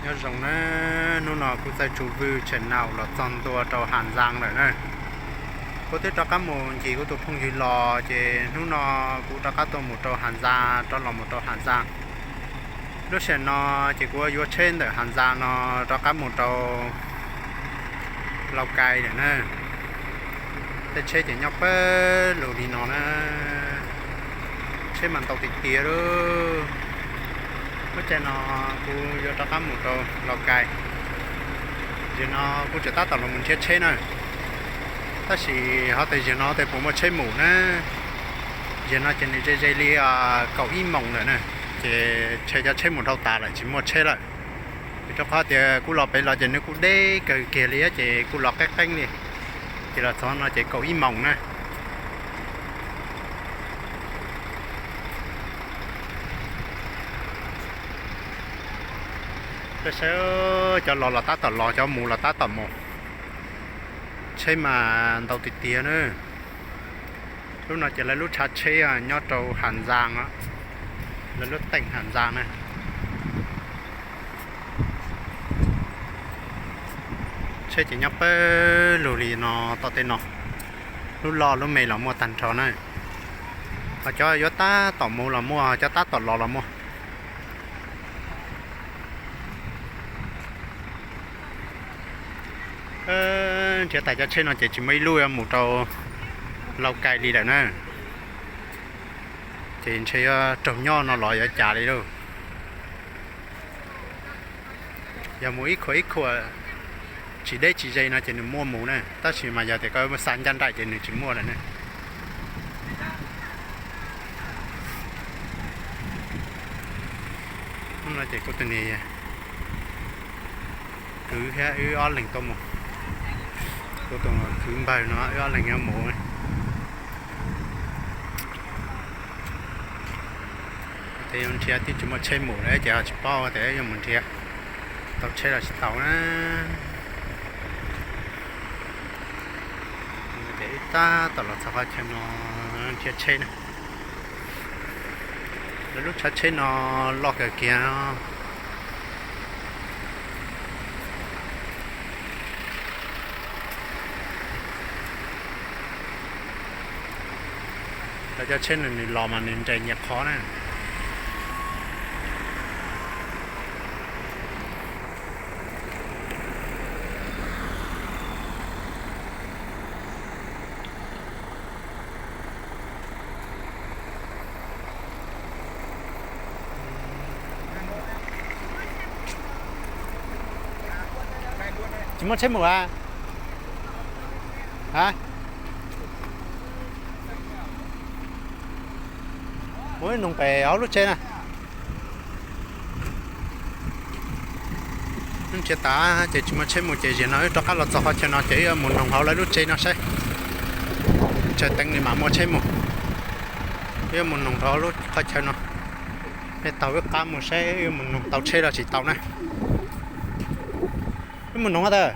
Nyob zoo na, hnub no kuv txawm tsum vwm tsev naum los txog ntua rau Has Nzas lawm na. Kuv twb rov qab mus ncig kuv tus phooj ywg los ces hnub no kuv rov qab tuaj mus rau Has Nzas, rov los mus rau Has Nzas. Lub sij hawm no ces kuv yuav tsheb ntawm Has Nzas no rov qab mus rau Laus Kais lawm na. Tej tsheb ces nyob pawg lug li no na. Tsheb mas ntau tiag tiag lawm. Lub caij no kuv yuav rov qab mus rau Laus Kais. Zaum no kuv tseem tab tom los mus nrhiav tsheb na. Tab sis ho tias zaum no tias puas muaj tsheb mus na. Zaum no ces nws ze ze li kaum ib moos lawm na. Ces ntshe cov tsheb mus dhau tas lawm tsis muaj tsheb lawm. Vim rau qhov tias kuv los pem los ces nws kuj deb kawg kiag li ces kuj los qeeb qeeb li. Ces los txog no ces kaum ib moos na. Peb saib, cov los los tab tom los, cov mus los tab tom mus. Tsheb mas ntau tiag tiag na. Lub no ces lawv lub tshav tsheb nyob rau Has Nzas, lawv lub teem Has Nzas na. Tsheb ces nyob pawg lug li no tom tej no. Lub loj lub me los muaj tag nrho na. Ho cov yuav tab tom mus los muaj, cov tab tom los los muaj. Nrhiav tag cov tsheb no ces tsis muaj ib lub yuav mus rau Laus Kais li lawm na. Ces ntshe yuav raug nyob no los yuav cas li lauj. Yog mus ib khua ib khua tsis deb tsis ze no ces nws muaj mus na, tab sis mas yog tias koj xa ncaj nraim ces nws tsis muaj lawm na. Hnub no ces kuv tus niam kwv thiab wb ob leeg tuaj mus. Kuv tus kwv npawg no wb ob leeg yuav mus. Ces yuav nrhiav twb tsis muaj tsheb mus lawm ces ho tsis paub tias yuav mus nrhiav tau tsheb los tsis tau na. Ces wb tab tom los txog qhov chaw no nrhiav tsheb na. Lawv lub tshav tsheb no loj kawg kiag. Lawv cov tsheb no nws los mas nws nres nyias qhov na. Tsis muaj tsheb mus a? A, mus ib noog pem hauv lub tsev na. Wb nrhiav tas ces tsis muaj tsheb mus ces zaum no wb rov qab los txog qhov chaw no ces wb yuav mus noog hauv lawv lub tsev no saib. Tsawg teev li mam muaj tsheb mus. Wb yuav mus noog rau lub qhov chaw no. Nej taug wb qab mus saib wb yuav mus noog tau tsheb los tsis tau na. Wb mus noog tas.